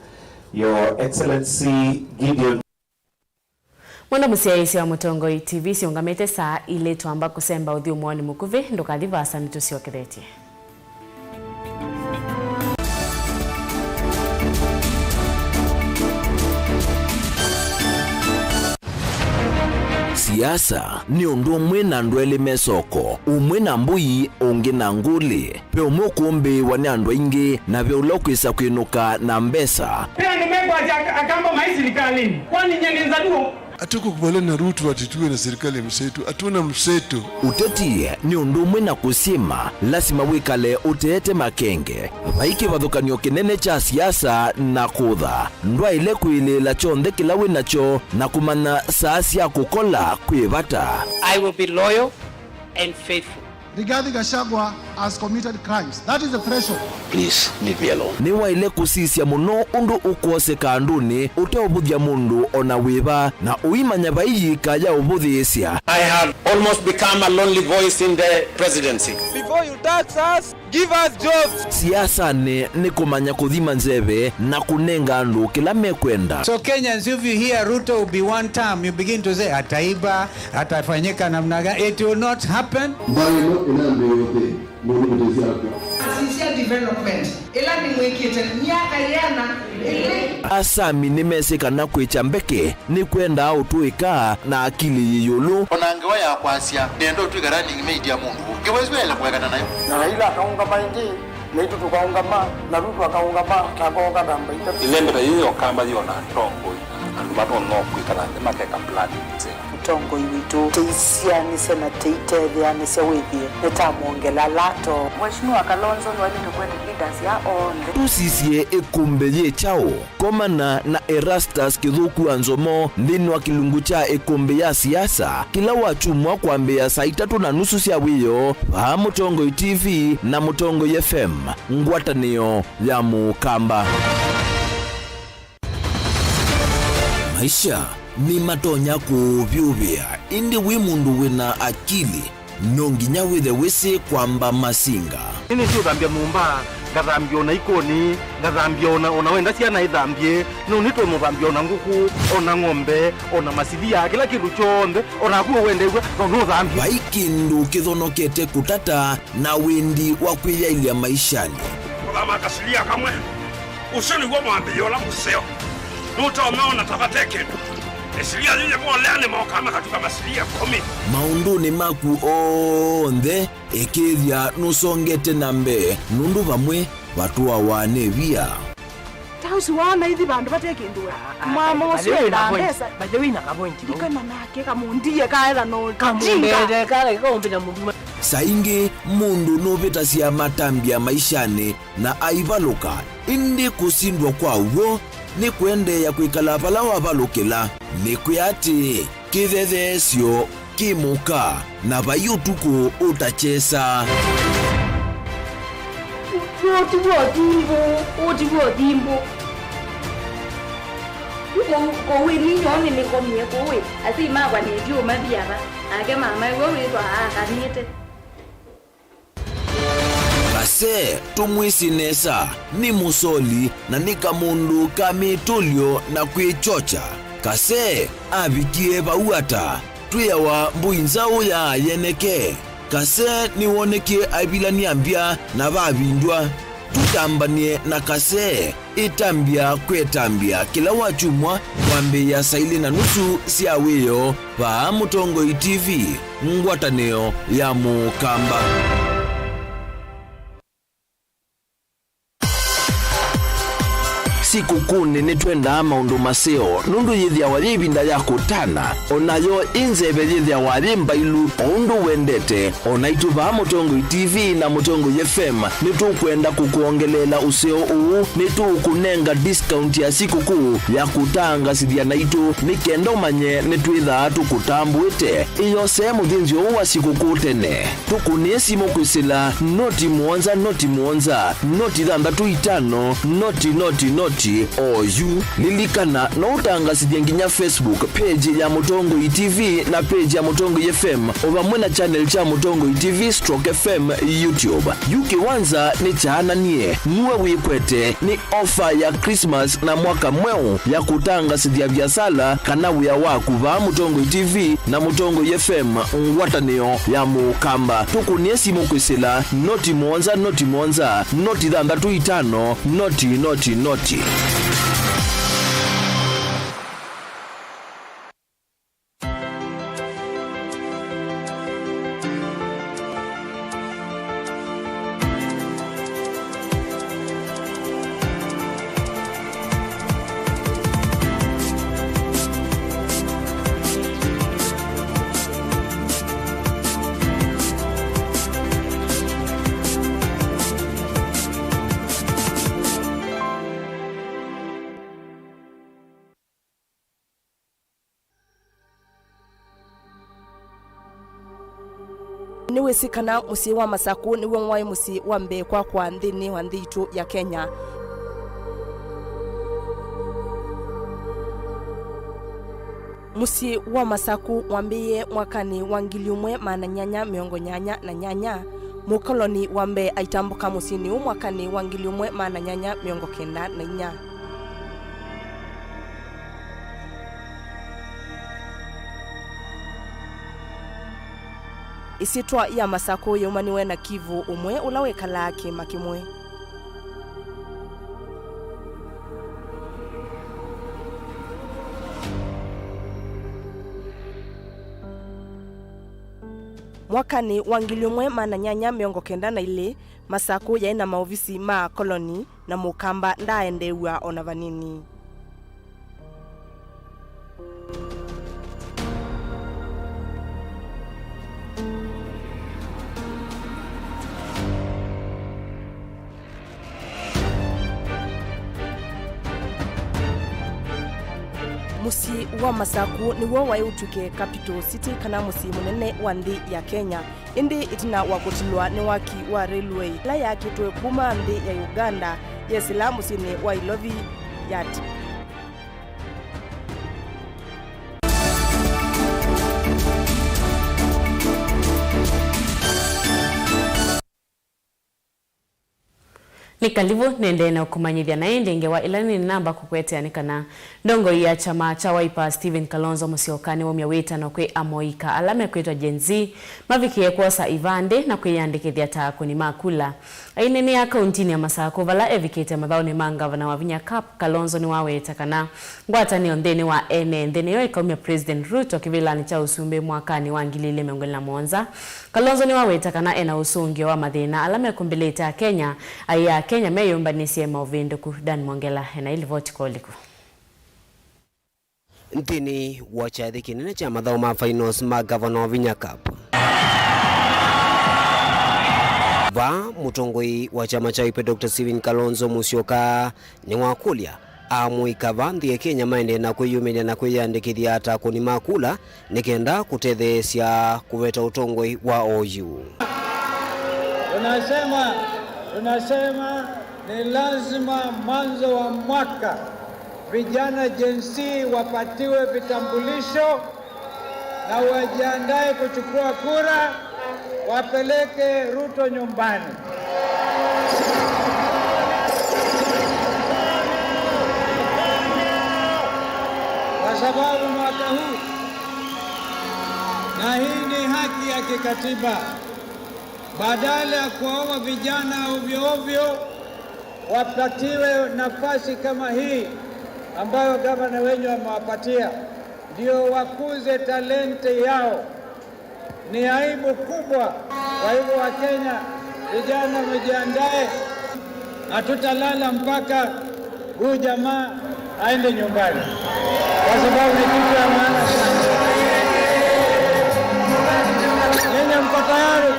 Your Excellency Gideon. Mwenda mũsyaĩĩsya wa Mũtongoi T V, syũngamĩte saa ilĩ, twamba kũsemba ũthyũmũonĩ mũkuvĩ. Ndũkathi vaasa, nĩtũsyokethetye. Siasa nĩ ũndũ ũmwe na andũ elĩ me soko, ũmwe na mbũi, ũngĩ na ngũlĩ. Ve ũmwe ũkũmbĩĩwa nĩ andũ aingĩ, na ve ũla ũkwĩsa kwĩnũka na mbesa. Ve andũ mekwasya ak-, Akamba maĩ silikalĩnĩ, kwani nyie nĩ Nzaluo? Hatukukubaliana na Ruto ati tuwe na serikali ya mseto. Hatuna mseto. Ũteti nĩ ũndũ ũmwe na kũsyĩma, lasima wĩkale ũteete makenge. Vai kĩvathũkany'o kĩnene kya siasa na kũtha. Ndwaĩle kwĩlĩĩla kyonthe kĩla wĩ nakyo na kũmanya saa sya kũkola kwĩ vata. I will be loyal and faithful. Rigathi Gachagua has committed crimes. That is the threshold. Please leave me alone. Nĩwaĩle kũsisya mũno ũndũ ũkwoseka andũnĩ ũteũvũthya mũndũ o na wĩva, na ũimanya vai yĩka ya ũvũthĩĩsya. I have almost become a lonely voice in the presidency. Before you tax us, give us jobs. Siasanĩ nĩ kũmanya kũthima nzeve na kũnenga andũ kĩla mekwenda. So Kenyans, if you hear Ruto will be one term, you begin to say, "Ataiba, atafanyika namna gani?" It will not happen. Mbaĩ ĩno ĩnambĩĩe ũthĩ nũndũ mĩtĩ syakwa. Asisya development ĩla nĩmwĩkĩte myaka yĩana ĩlĩ. Asami nĩmesĩ kana kwĩkya mbeke nĩkwendaa ũtũĩka na akili yĩ ĩũlũ. O na ngewa ya kwasya, nĩenda ũtw'ĩka running mate ya mũndũ ũngĩ. Ngewa ĩsu yaĩle kũekana nayo. Na Raila akaũngama ĩngĩ, naitũ tũkaũngama, na Ruto akaũngama, akooka namba itatũ. Ĩlembe ta yĩĩ ya Ũkamba yĩona atongoi, andũ matonya kwĩkala nthĩ makeka planning nzeo. Mũtongoi witũ, tũisyaanĩsya na tũitetheanĩsya wĩthĩe nĩtamwongela lato. Mheshimiwa Kalonzo nĩwaĩlĩte kwete leaders ya onthe. Tũsisye ĩkũmbĩ yĩ kyaũ? Komana na Erastus Kĩthũku wa Nzomo nthĩnĩ wa kĩlungu kya ĩkũmbĩ ya siasa kĩla wakyumwa kwambĩĩa saa itatũ na nusu sya wĩoo vaa Mũtongoi T V na Mũtongoi F M, ngwatanĩo ya Mũkamba. Maisha nĩmatonya kũũvyũvĩa, ĩndĩ wĩ mũndũ wĩ na akili, no nginya wĩthe wĩsĩ kwamba masinga. Nĩnĩsĩ ũthambya nyũmba, ngathambya o na ikoni, ngathambya o na, o na wenda syana ithambye, no nĩtũmũthambya o na ngũkũ, o na ng'ombe, o na masilia, kĩla kĩndũ kyonthe, o naku ũwendew'a, no nũthambye. Vai kĩndũ kĩthonokete kũtata na wendi wa kwĩyaĩlya maishanĩ. Kũthama kasilia kamwe. Ũsu nĩw'o mwambĩĩo ũla mũseo. Nũtonya ona ta vate kĩndũ. Ĩsilia yĩyĩvolea nĩmokaa makatuka masilia ĩkũmi. Maũndũnĩ maku onthe, ĩkĩĩthya nũsongete na mbee, nũndũ vamwe vatũawa nĩ via. Ta ũsu waona ithi vandũ vate kĩndũ we. Ah, ah, mama ũsu enda mbesa. By the way, na ka point. Ndikana nake kamũndie kaetha no kamũndie kale kaumbĩta mũnduma. Saa ingĩ mũndũ nũvĩtasya matambya maishanĩ na aivalũka, ĩndĩ kũsindwa kwa w'o nĩ kũendeea kwĩkala vala wavalũkĩla. Nĩkwĩa atĩĩ, kĩthetheesyo kĩ mũka, na vai ũtukũ ũtakyesa. Ũti w'o thimbũ, ũti w'o thimbũ. Kũu, kũu ĩni nyoo nĩnĩkomie kũu ĩ, asyai makwa nĩtyo mathi ava, nake mamae we wĩthwa aakanĩte. Kase, tũmwĩsĩ nesa, nĩ mũsoli na nĩ kamũndũ ka mĩtũlyo na kwĩkyokya. Kase avikie vau ata? Twĩawa mbũi nzaũ ya ayeneke. Kase nĩwonekie aivilany'a mbya na vavindwa. Tũtambany'e na Kase. Ĩtambya kwĩ ĩtambya kĩla wakyumwa kwambĩĩa saa ilĩ na nusu sya wĩoo vaa Mũtongoi T V, ngwatanĩo ya Mũkamba. Sikũkũnĩ nĩtwendaa maũndũ maseo nũndũ yĩthĩawa yĩ ĩvinda ya kũtana, o nayo ĩ nzeve yĩthĩawa yĩ mbailu o ũndũ wendete. O naitũ vaa Mũtongoi T V na Mũtongoi F M nĩtũkwenda kũkwongeleela ũseo ũũ. Nĩtũũkũnenga discount ya sikũkũ ya kũtangasĩthya naitũ nĩ kenda ũmanye nĩtwĩthaa tũkũtambũĩte. Ĩyosee mũthĩnzĩo ũũ wa sikũkũ tene. Tũkũnĩe simũ kwĩsĩla noti mũonza, noti mũonza, noti thanthatũ itano, noti, noti, noti. Ti oyu, lilikana no ũtangasĩthye nginya Facebook page ya Mũtongoi T V na page ya Mũtongoi F M, o vamwe na channel kya Mũtongoi T V stroke F M YouTube. Yu kĩwanza nĩ kyaananie, nuwe wĩkwete nĩ ofa ya Christmas na mwaka mweũ ya kũtangasĩthya viasala kana wĩa waku vaa Mũtongoi T V na Mũtongoi F M, ngwatanĩo ya Mũkamba. Tũkũnĩe simũ kwĩsĩla noti mũonza, noti mũonza, noti thanthatũ itano, noti, noti, noti. Nĩwĩsĩ kana mũsyĩ wa Masakũ nĩw'o waĩ mũsyĩ wa mbee kwakwa nthĩnĩ wa nthĩ itũ ya Kenya. Mũsyĩ wa Masakũ wambĩĩe mwakanĩ wa ngili ũmwe maana nyanya mĩongo nyanya na nyanya. Mũkoloni wa mbee aitambũka mũsyĩnĩ ũũ mwakanĩ wa ngili ũmwe maana nyanya mĩongo kenda na inya. Ĩsyĩtwa ya Masakũ yaumaniwe na Kivu ũmwe ũla wĩkalaa kĩĩma kĩmwe. Mwakanĩ wa ngili ũmwe maana nyanya mĩongo kenda na ilĩ, Masakũ yaĩ na maovisi ma akoloni, na Mũkamba ndaaendeew'a o na vanini. Mũsyĩ wa Masakũ nĩw'o waĩ ũtw'ĩke capital city, kana mũsyĩ mũnene wa nthĩ ya Kenya. Ĩndĩ ĩtina wa kũtilwa nĩ waki wa railway ĩla yaakĩtwe kuma nthĩ ya Uganda yesĩla mũsyĩnĩ wa Ilovi, yati. Nĩ kalivu, nĩendee na ũkũmanyĩthya, na ĩndĩ ngewa ĩla nĩnamba kũkwetea nĩ kana ndongoi ya kyama kya Wiper Stephen Kalonzo Musyoka nĩwaumya wĩtano kwĩ amũika ala mekwĩtwa Gen Z mavikĩe kwosa ivandĩ na kwĩyandĩkĩthya ta akũni ma kula. Aineenea kauntinĩ ya Masakũ vala evikĩte mathaũnĩ ma ngavana wa vinya Cup, Kalonzo nĩwaweta kana ngwatanĩo nthĩnĩ wa ene nthĩ nĩyo ĩkaumya President Ruto kĩvĩlanĩ kya ũsumbĩ mwakanĩ wa ngili ilĩ mĩongo ĩlĩ na mũonza. Kalonzo nĩwaweta kana ena ũsũngĩo wa mathĩna ala mekũmbĩlĩte Akenya, aĩ Akenya meyũmbanĩsye maũvĩndũku. Dan Mwongela ena ĩlivoti koliku. Nthĩnĩ wa kyathĩ kĩnene kya mathaũ ma finals ma Governor wa Vinya Cup, vaa mũtongoi wa kyama kya Wiper Doctor Stephen Kalonzo Musyoka nĩwakũlya amũika vaa nthĩ ya Kenya maendee na kwĩyumĩlya na kwĩyandĩkĩthya ta akũni ma kula nĩ kenda kũtetheesya kũveta ũtongoi wa oyu. Tunasema, tunasema ni lazima mwanzo wa mwaka vijana Gen Z wapatiwe vitambulisho na wajiandae kuchukua kura, wapeleke Ruto nyumbani. Kwa sababu mwaka huu, na hii ni haki ya kikatiba, badala ya kuwaua vijana ovyo ovyo, wapatiwe nafasi kama hii ambayo gavana wenyu amewapatia, ndio wakuze talenti yao. Ni aibu kubwa. Kwa hivyo, Wakenya, vijana mjiandae, hatutalala mpaka huyu jamaa aende nyumbani, kwa sababu ni kitu ya maana sana. Kenya, mko tayari?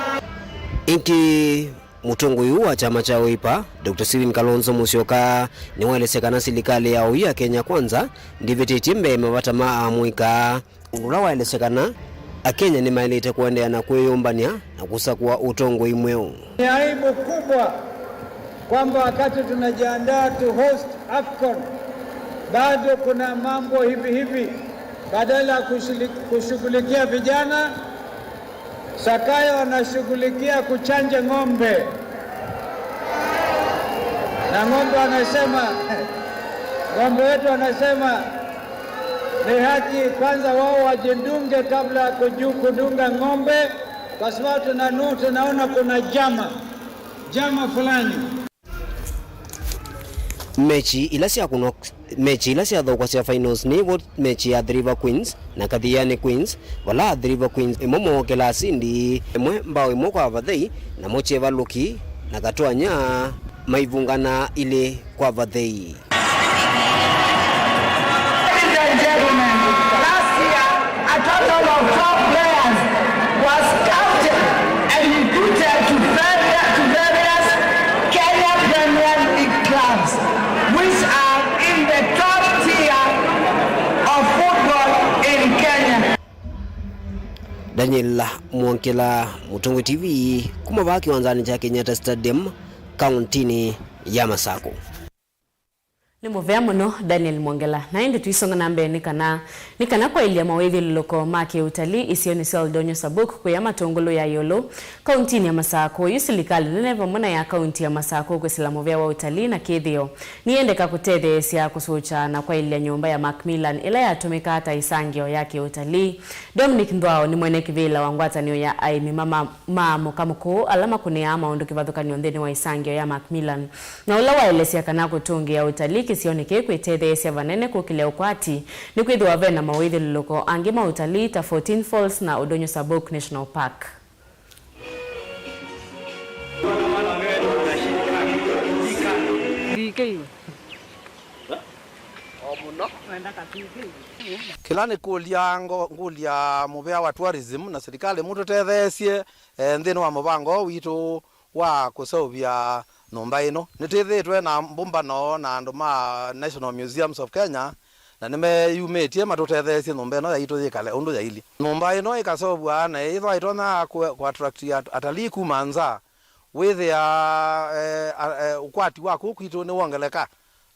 Ĩngĩ, mũtongoi ũũ wa kyama kya Wiper, Doctor Stephen Kalonzo Musyoka, nĩwaelesya kana silikalĩ ya oyu ya Kenya Kwanza ndĩvĩtĩtye mbee mavata ma amũika, ũndũ ũla waelesya kana Akenya nĩmaĩlĩte kũendeea na kwĩyũmbany'a na kũsakũa ũtongoi mweũ. Ni aibu kubwa kwamba wakati tunajiandaa to host AFCON, bado kuna mambo hivi hivi. Badala ya kushili-, kushughulikia vijana, Zakayo anashughulikia kuchanja ng'ombe. Na ng'ombe anasema, ng'ombe wetu anasema ni haki kwanza wao wajidunge kabla ya kuju-, kudunga ng'ombe, kwa sababu tunanu-, tunaona kuna jama, jama fulani. Mechi ila syakunwa, mechi ila syathaũkwa sya finals nĩ vo mechi ya Three River Queens na Kathiani Queens, vala Three River Queens ĩmwe moookela asindi ĩmwe mbao ĩmwe kwa vathei, namo Kyevalũki na Katwanya maivungana ilĩ kwa vathei. Ladies and gentlemen, last year, a total of twelve players was scouted and recruited to vari-, to various Kenya Premier League clubs, which are in the top tier of football in Kenya. Daniel Mwongela, Mũtongoi T V, kuma vaa kĩwanzanĩ kya Kenyatta Stadium, kaũntĩnĩ ya Masakũ. Nĩ mũvea mũno, Daniel Mwongela. Na ĩndĩ tũisonga na mbee nĩ kana, nĩ kana kwaĩlya mawĩthyũlũlũko ma kĩũtalii isionĩ sya Oldonyo Sabuk kũya Matũngũlũ ya ĩũlũ, kaũntĩnĩ ya Masakũ, yu silikalĩ nene vamwe na ya kaũntĩ ya Masakũ kwĩsĩla mũvea wa ũtalii na kĩthĩo nĩyendeka kũtetheesya kũsũkya na kwaĩlya nyũmba ya Macmillan ĩla yatũmĩkaa ta ĩsangĩo ya kĩũtalii. Dominic Nthwao nĩ mwene kĩvĩla wa ngwatanĩo ya aĩmi ma, ma, ma mũka mũkũũ ala makũnĩaa maũndũ kĩvathũkany'o nthĩnĩ wa ĩsangĩo ya Macmillan. Na ũla waelesya kana kũtũngĩa ũtalii kĩsionĩ kĩĩ kwĩtetheesya vanene kũkĩlya ũkwati, nĩkwĩthĩwa ve na mawĩthyũlũlũko angĩ ma ũtalii ta Fourteen Falls na Oldonyo Sabuk National Park. Kĩla nĩ kũlya ngo-, ngũlya mũvea wa tourism na silikalĩ mũtũtetheesye, eh, nthĩnĩ wa mũvango witũ wa kũseũvya nyũmba ĩno. Nĩtwĩthĩĩtwe na mbũmbano na andũ ma National Museums of Kenya, na nĩmeyumĩtye matũtetheesye nyũmba ĩno yaitũ yĩkale ũndũ yailyĩ. Nyũmba ĩno ĩkaseũvw'a na ĩthwa ĩtonya kũ-, kũ attract at-, atalii kuma nza, wĩthĩa, eh, a-, eh, ũkwati wa kũu kwitũ nĩwongeleka,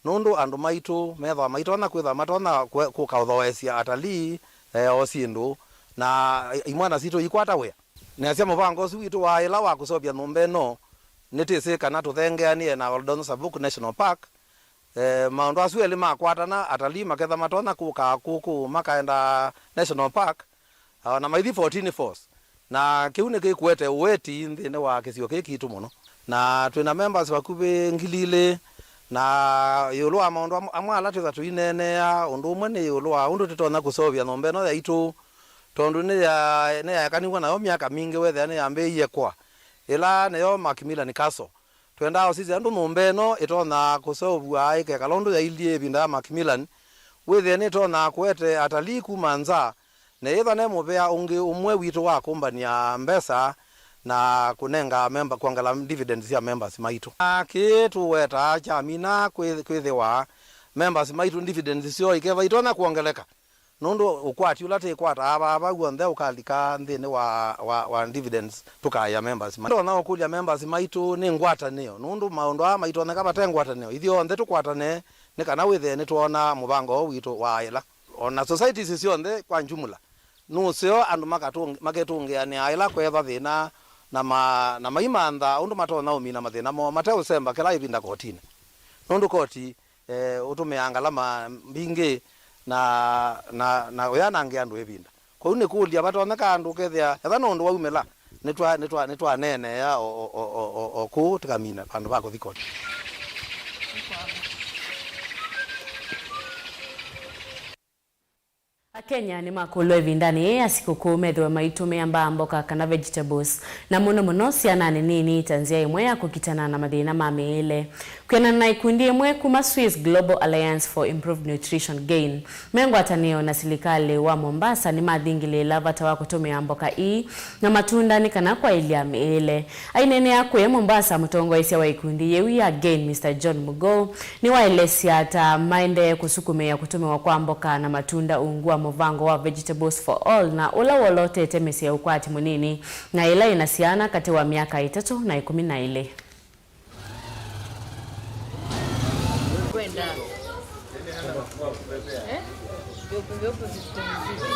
nũndũ andũ maitũ methwa maitonya kwĩthwa matonya kwe-, kũka ũthoesya atalii, eh, o syĩndũ, na imwana sitũ ikwata wĩa. Nĩasya mũvango ũsu witũ wa ĩla wa kũseũvya nyũmba ĩno, nĩtwĩsĩ kana tũthengeanĩe na Oldonyo Sabuk National Park. Eh, maũndũ asu elĩ makwatana, atalii maketha matonya kũka kũkũ makaenda National Park, o na maithi Fourteen Falls. Na kĩu nĩkĩkũete ũweti nthĩnĩ wa kĩsio kĩĩ kitũ mũno. Na twĩ na members vakuvĩ ngili ilĩ, na ĩũlũ wa maũndũ am-, amwe ala twĩtha tũineenea, ũndũ ũmwe nĩ ĩũlũ wa ũndũ tũtonya kũseũvya nyũmba ĩno yaitũ, tondũ nĩya-, nĩyaekaniw'e nayo myaka mingĩ, wethĩa nĩyambĩĩie kwa ĩla nĩyo Macmillan Castle. Twendaa ũsisya ũndũ nyũmba ĩno ĩtonya kũseũvw'a ĩkekala ũndũ yailyĩ ĩvinda ya Macmillan, wĩthĩe nĩtonya kũete atalii kuma nza, na ĩthwa ne mũvea ũngĩ ũmwe witũ wa kũmbany'a mbesa na kũnenga memba, kwongela dividends sya members maitũ. Na kĩĩ tũwetaa kyamina kwĩ-, kwĩthĩwa members maitũ dividends syoo ikethwa itonya kwongeleka. Nũndũ ũkwati ũla tĩkwataa vaa w'onthe ũkalika nthĩnĩ wa, wa, wa dividends tũkaĩa members maitũ. Ndonya ũkũlya members maitũ nĩ ngwatanĩo, nũndũ maũndũ aa maitonyeka vate ngwatanĩo. Ithyonthe tũkwatane nĩ kana wĩthĩe nĩtwoona mũvango ũũ witũ wa ĩla. O na societies syonthe kwa jumla, nũseo andũ makatũng-, maketũngĩanĩa ĩla kweethwa thĩna na ma-, na maimantha ũndũ matonya ũmina mathĩna moo mateũsemba kĩla ĩvinda kotinĩ. Nũndũ koti eh, ũtũmĩaa ngalama mbingĩ na, na, na ũyanangĩa andũ ĩvinda. Kwoou nĩkũlya vatonyeka andũ ũkethĩa etha no ũndũ waumĩla, nĩtwa-, nĩtwa-, nĩtwaneenea o, o, o, o, o kũũ tĩkamine vandũ va kũthi koti. Akenya nĩmakũlwa ĩvindanĩ yĩĩ ya sikũkũ methĩwe maitũmĩa mbaa mboka kana vegetables, na mũno mũno syananĩ nini ta nzĩa ĩmwe ya kũkitana na mathĩna ma mĩĩle. Kwĩanana na ikundi ĩmwe kuma Swiss Global Alliance for Improved Nutrition, GAIN, me ngwatanĩo na silikalĩ wa Mombasa nĩmathingĩlĩĩla vata wa kũtũmĩa mboka ii na matunda nĩ kana kwaĩlya mĩĩle. Aineenea kũya Mombasa, mũtongoesya wa ikundi yĩu ya GAIN, Mister John Mugou, nĩwaelesya ta maendee kũsukumĩĩa kũtũmĩwa kwa mboka na matunda ungu wa mũvango wa Vegetables for All, na ũla wolotete mĩsyĩ ya ũkwati mũnini na ĩla ĩna syana katĩ wa myaka ĩtatũ na ĩkũmi na ĩlĩ. Eh? Vyombo, vyombo vizito vizito.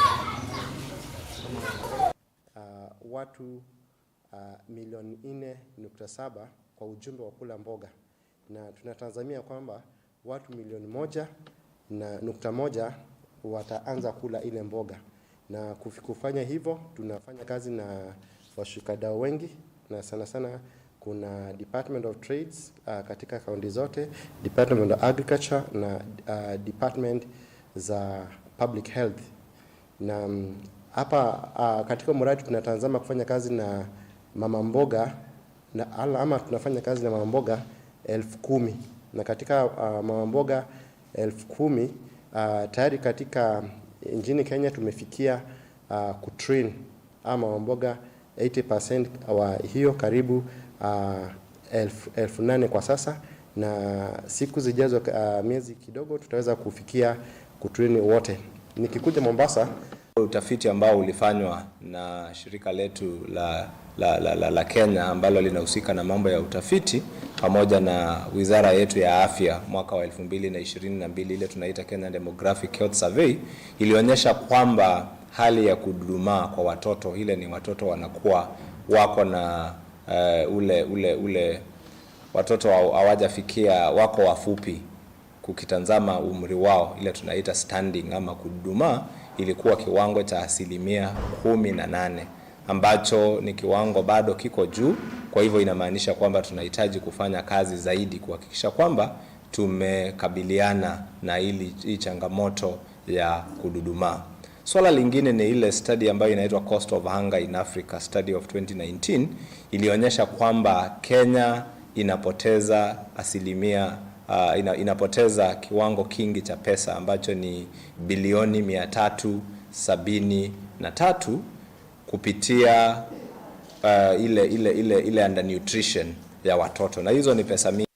Ah, watu, ah, milioni nne nukta saba kwa ujumbe wa kula mboga, na tunatazamia kwamba watu milioni moja na nukta moja wataanza kula ile mboga, na kufi-, kufanya hivyo tunafanya kazi na washikadau wengi, na sana sana kuna Department of Trades, ah, katika kaunti zote, Department of Agriculture na, ah, Department za Public Health. Na, mm, hapa, ah, katika mradi tunatazama kufanya kazi na mama mboga na, ala-, ama tunafanya kazi na mama mboga elfu kumi. Na katika, ah, mama mboga elfu kumi, ah, tayari katika nchini Kenya tumefikia, ah, kutrain ama mama mboga eighty percent wa hiyo karibu, ah, elfu, elfu nane kwa sasa, na siku zijazo, ah, miezi kidogo, tutaweza kufikia kutrain wote. Nikikuja Mombasa, utafiti ambao ulifanywa na shirika letu la, la, la, la, la Kenya ambalo linahusika na mambo ya utafiti pamoja na wizara yetu ya afya mwaka wa elfu mbili na ishirini na mbili, ile tunaita Kenya Demographic Health Survey, ilionyesha kwamba hali ya kudumaa kwa watoto, ile ni watoto wanakuwa wako na, eh, ule, ule, ule, watoto wa-, hawajafikia, wako wafupi kukitazama umri wao, ile tunaita stunting ama kudumaa, ilikuwa kiwango cha asilimia kumi na nane, ambacho ni kiwango bado kiko juu. Kwa hivyo inamaanisha kwamba tunahitaji kufanya kazi zaidi kuhakikisha kwamba tumekabiliana na hili, hii changamoto ya kududumaa. Swala lingine ni ile study ambayo inaitwa Cost of Hunger in Africa, study of twenty nineteen, ilionyesha kwamba Kenya inapoteza asilimia, ah, ina-, inapoteza kiwango kingi cha pesa ambacho ni bilioni mia tatu sabini na tatu kupitia, ah, ile, ile, ile, ile undernutrition ya watoto, na hizo ni pesa mingi.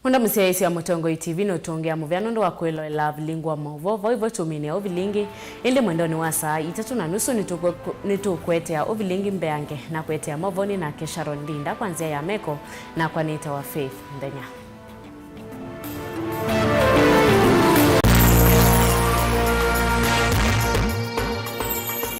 Mwenda mũsyaĩĩsya Mũtongoi T V nũtũngĩa mũvea nũndũ wa kwĩloela vilingi wa maũvoo. Vau ĩvo tũminĩa ũvilingi, ĩndĩ mwendonĩ wa saa itatũ na nusu nĩtũkwe-, nĩtũkũetea ũvilingi mbeange na kũetea maũvoo nĩ nake Sharon Ndinda kwa nzĩa ya meko, nakwa nĩtawa Faith Nthenya.